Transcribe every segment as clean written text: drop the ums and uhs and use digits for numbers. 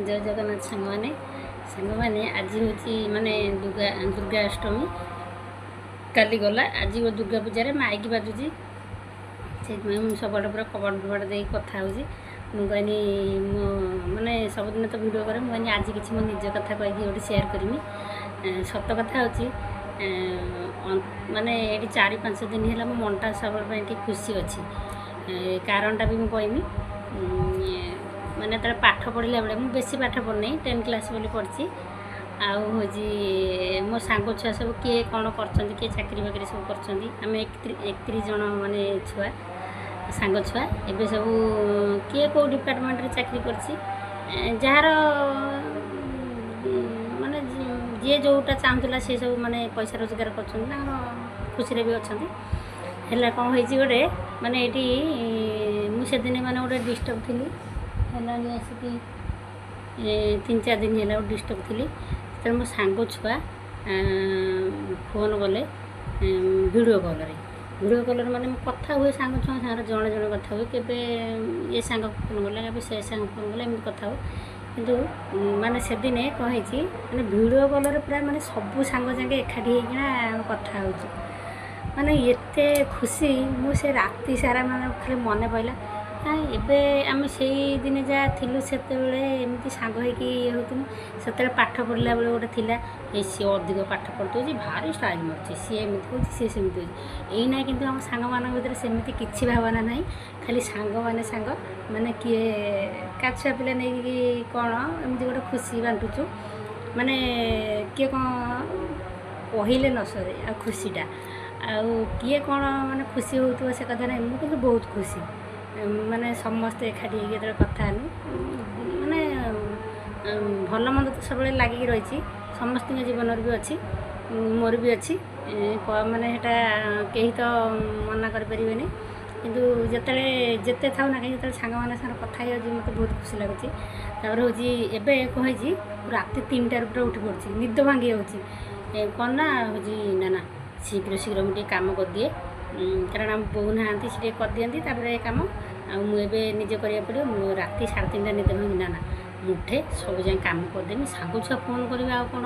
ଜୟ ଜଗନ୍ନାଥ ସାଙ୍ଗମାନେ। ସାଙ୍ଗମାନେ, ଆଜି ହେଉଛି ମାନେ ଦୁର୍ଗା ଅଷ୍ଟମୀ କାଲି ଗଲା, ଆଜି ଦୁର୍ଗା ପୂଜାରେ ମାଇକି ବାଜୁଛି। ସେଇଥିପାଇଁ ମୁଁ ସବୁଆଡ଼େ ପୁରା କବାଟ ଫବାଟ ଦେଇକି କଥା ହେଉଛି। ମୁଁ କହିନି, ମୁଁ ମାନେ ସବୁଦିନ ତ ଭିଡ଼ିଓ କରେ, ମୁଁ କହିନି ଆଜି କିଛି ମୋ ନିଜ କଥା କହିକି ଗୋଟେ ସେୟାର କରିମି। ସତ କଥା ହେଉଛି, ମାନେ ଏଇଠି 4-5 ଦିନ ହେଲା ମୋ ମନଟା ସବୁବେଳେ ପାଇଁ ଟିକେ ଖୁସି ଅଛି। କାରଣଟା ବି ମୁଁ କହିମି। ମାନେ ଯେତେବେଳେ ପାଠ ପଢ଼ିଲା ବେଳେ, ମୁଁ ବେଶୀ ପାଠ ପଢ଼ିନି, 10 କ୍ଲାସ୍ ବୋଲି ପଢ଼ିଛି। ଆଉ ହେଉଛି ମୋ ସାଙ୍ଗ ଛୁଆ ସବୁ କିଏ କ'ଣ କରୁଛନ୍ତି, କିଏ ଚାକିରି ବାକିରି ସବୁ କରୁଛନ୍ତି। ଆମେ 31 ଜଣ ମାନେ ଛୁଆ, ସାଙ୍ଗ ଛୁଆ, ଏବେ ସବୁ କିଏ କେଉଁ ଡିପାର୍ଟମେଣ୍ଟରେ ଚାକିରି କରିଛି। ଯାହାର ମାନେ ଯିଏ ଯେଉଁଟା ଚାହୁଁଥିଲା ସେ ସବୁ ମାନେ ପଇସା ରୋଜଗାର କରୁଛନ୍ତି, ତାଙ୍କର ଖୁସିରେ ବି ଅଛନ୍ତି। ହେଲା କ'ଣ ହେଇଛି ଗୋଟେ, ମାନେ ଏଇଠି ମୁଁ ସେଦିନ ମାନେ ଗୋଟେ ଡିଷ୍ଟର୍ବ ଥିଲି, ହେଲାଣି ଆସିକି 3-4 ଦିନ ହେଲା ଗୋଟେ ଡିଷ୍ଟର୍ବ ଥିଲି। ସେତେବେଳେ ମୋ ସାଙ୍ଗ ଛୁଆ ଫୋନ୍ କଲେ ଭିଡ଼ିଓ କଲ୍ରେ। ଭିଡ଼ିଓ କଲ୍ରେ ମାନେ ମୁଁ କଥା ହୁଏ ସାଙ୍ଗ ଛୁଆଙ୍କ ସାଙ୍ଗରେ, ଜଣେ ଜଣେ କଥା ହୁଏ। କେବେ ଏ ସାଙ୍ଗ ଫୋନ୍ କଲେ, କେବେ ସେ ସାଙ୍ଗ ଫୋନ୍ କଲେ, ଏମିତି କଥା ହୁଏ। କିନ୍ତୁ ମାନେ ସେଦିନେ କ'ଣ ହେଇଛି, ମାନେ ଭିଡ଼ିଓ କଲ୍ରେ ପୁରା ମାନେ ସବୁ ସାଙ୍ଗ ଯାକେ ଏକାଠି ହେଇକିନା କଥା ହେଉଛୁ। ମାନେ ଏତେ ଖୁସି, ମୁଁ ସେ ରାତି ସାରା ମାନେ ଖାଲି ମନେ ପଡ଼ିଲା, କାଇଁ ଏବେ ଆମେ ସେଇ ଦିନେ ଯାହା ଥିଲୁ ସେତେବେଳେ ଏମିତି ସାଙ୍ଗ ହେଇକି ଇଏ ହେଉଥିଲୁ। ସେତେବେଳେ ପାଠ ପଢ଼ିଲା ବେଳେ ଗୋଟେ ଥିଲା, ଏ ସିଏ ଅଧିକ ପାଠ ପଢ଼ିଦେଉଛି, ଭାରି ଷ୍ଟାଇଲ୍ ମାରୁଛି, ସିଏ ଏମିତି ହେଉଛି, ସିଏ ସେମିତି ହେଉଛି। ଏଇନା କିନ୍ତୁ ଆମ ସାଙ୍ଗମାନଙ୍କ ଭିତରେ ସେମିତି କିଛି ଭାବନା ନାହିଁ। ଖାଲି ସାଙ୍ଗମାନେ ସାଙ୍ଗ, ମାନେ କିଏ କା ଛୁଆ ପିଲା ନେଇକି କ'ଣ ଏମିତି ଗୋଟେ ଖୁସି ବାଣ୍ଟୁଛୁ। ମାନେ କିଏ କ'ଣ କହିଲେ ନ ସରେ ଆଉ ଖୁସିଟା, ଆଉ କିଏ କ'ଣ ମାନେ ଖୁସି ହେଉଥିବ ସେ କଥା ନାହିଁ। ମୁଁ କିନ୍ତୁ ବହୁତ ଖୁସି। ମାନେ ସମସ୍ତେ ଏକାଠି ହେଇକି ଯେତେବେଳେ କଥା ହେଲୁ, ମାନେ ଭଲ ମନ୍ଦ ତ ସବୁବେଳେ ଲାଗିକି ରହିଛି, ସମସ୍ତଙ୍କ ଜୀବନରେ ବି ଅଛି, ମୋର ବି ଅଛି। ମାନେ ସେଇଟା କେହି ତ ମନା କରିପାରିବେନି। କିନ୍ତୁ ଯେତେବେଳେ ଯେତେ ଥାଉ ନା କାହିଁକି, ଯେତେବେଳେ ସାଙ୍ଗମାନଙ୍କ ସାଙ୍ଗରେ କଥା ହେଇଯାଉଛି, ମୋତେ ବହୁତ ଖୁସି ଲାଗୁଛି। ତାପରେ ହେଉଛି ଏବେ କ'ଣ ହେଇଛି, ରାତି 3ଟାରୁ ପୁରା ଉଠି ପଡ଼ୁଛି, ନିଦ ଭାଙ୍ଗି ଯାଉଛି। କ'ଣ ନା ହେଉଛି, ନା ନା, ଶୀଘ୍ର ଶୀଘ୍ର ମୁଁ ଟିକେ କାମ କରିଦିଏ, କାରଣ ଆମ ବୋଉ ନାହାନ୍ତି, ସେ ଟିକେ କରିଦିଅନ୍ତି ତାପରେ କାମ, ଆଉ ମୁଁ ଏବେ ନିଜେ କରିବାକୁ ପଡ଼ିବ। ମୁଁ ରାତି 3:30 ନିଦ ଭାଙ୍ଗି, ନା ନା, ମୁଁ ଉଠେ, ସବୁ ଯାଏଁ କାମ କରିଦେମି। ସାଙ୍ଗ ଛୁଆ ଫୋନ୍ କରିବେ, ଆଉ କ'ଣ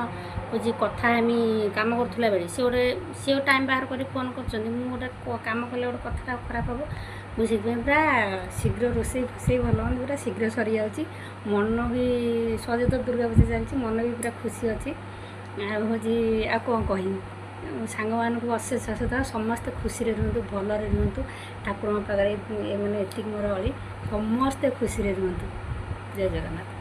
ହେଉଛି କଥା ହେମି କାମ କରୁଥିଲା ବେଳେ। ସିଏ ଗୋଟେ ସିଏ ଟାଇମ୍ ବାହାର କରି ଫୋନ୍ କରୁଛନ୍ତି, ମୁଁ ଗୋଟେ କାମ କଲେ ଗୋଟେ କଥାଟା ଖରାପ ହେବ। ମୁଁ ସେଥିପାଇଁ ପୁରା ଶୀଘ୍ର ରୋଷେଇ ଫୋଷେଇ ଭଲ ମନ୍ଦ ପୁରା ଶୀଘ୍ର ସରିଯାଉଛି। ମନ ବି ସହଜେ ତ ଦୁର୍ଗା ପୂଜା ଚାଲିଛି, ମନ ବି ପୁରା ଖୁସି ଅଛି। ଆଉ ହେଉଛି ଆଉ କ'ଣ କହିବି, ସାଙ୍ଗମାନଙ୍କୁ ଅଶେଷ ଅଶେଷ, ସମସ୍ତେ ଖୁସିରେ ରୁହନ୍ତୁ, ଭଲରେ ରୁହନ୍ତୁ। ଠାକୁରଙ୍କ ପାଖରେ ମାନେ ଏତିକି ମୋର ଅଳି, ସମସ୍ତେ ଖୁସିରେ ରୁହନ୍ତୁ। ଜୟ ଜଗନ୍ନାଥ।